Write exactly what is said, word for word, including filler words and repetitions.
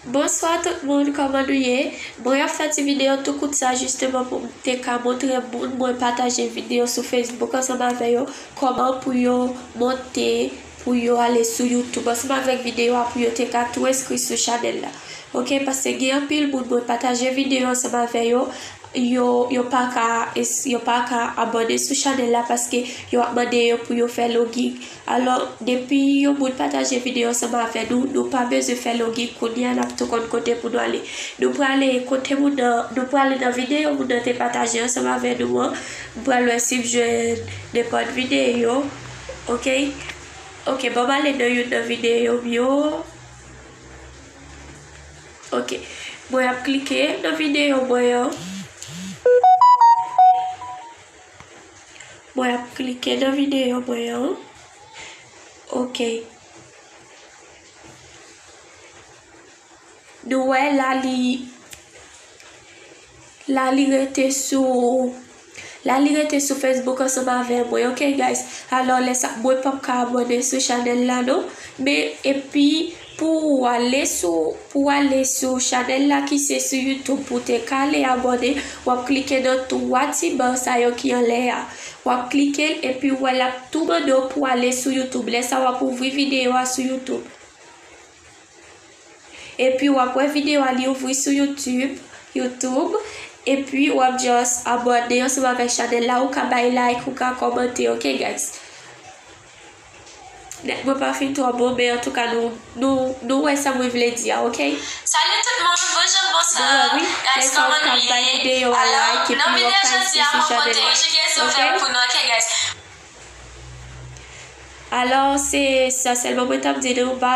Bonswa tout moun, kòman nou ye? Mwen ap fè ti videyo tou kout sa jisteman pou m te ka montre moun mwen pataje videyo sou Facebook ansanm avè yo, kòman pou yo monte, pou yo ale sou YouTube ansanm avèk videyo a, pou yo te ka tou enskri sou chanèl la. Oke, paske gen anpil moun mwen pataje videyo ansanm avè yo, yo, yo pa ka, yo pa ka abòne sou chanèl la paske yo ap mande yo pou yo fè login. Alò, depi yon moun pataje videyo ansanm avè nou, nou pa bezwen fè login. Kounye a n ap tou konn kote pou nou ale. Nou prale kote moun nan, nou prale nan videyo moun nan te pataje ansanm avè nou an. M pral wè si m jwenn nenpòt videyo. Oke. Oke, ban m ale nan youn nan videyo m yo. Oke. Mwen ap klike nan videyo mwen an. Mwen ap klike nan videyo mwen an. Oke. Nou wè la li, la li rete sou, la li rete sou Facebook ansanm avè mwen, oke, guys? Alò, lè sa, mwen p ap ka abòne sou chanèl la, non. Men, epi, pou w ale sou, pou w ale sou chanèl la ki se sou YouTube, pou w te ka ale abòne, w ap klike nan twa ti ba sa yo ki anlè a. W ap klike l, epi w wè l ap tou mande w pou w ale sou YouTube. Lè sa, w ap ouvri videyo a sou YouTube. Epi w ap wè videyo a li ouvri sou YouTube, YouTube. Epi w ap just abòne ansanm avèk chanèl la, ou ka bay like, ou ka kòmante, oke, guys? Nèt mwen pa fin twò bon, men antouka nou, nou, nou wè sa mwen vle di a, oke? Salut tout le monde, bonjour, bonsoir. Guys, kòman nou ye? Alò, nan videyo jodi a, mwen pote yon ti kesyon fè pou nou, oke, guys? Alò, se sa sèlman mwen t ap di nou, bye.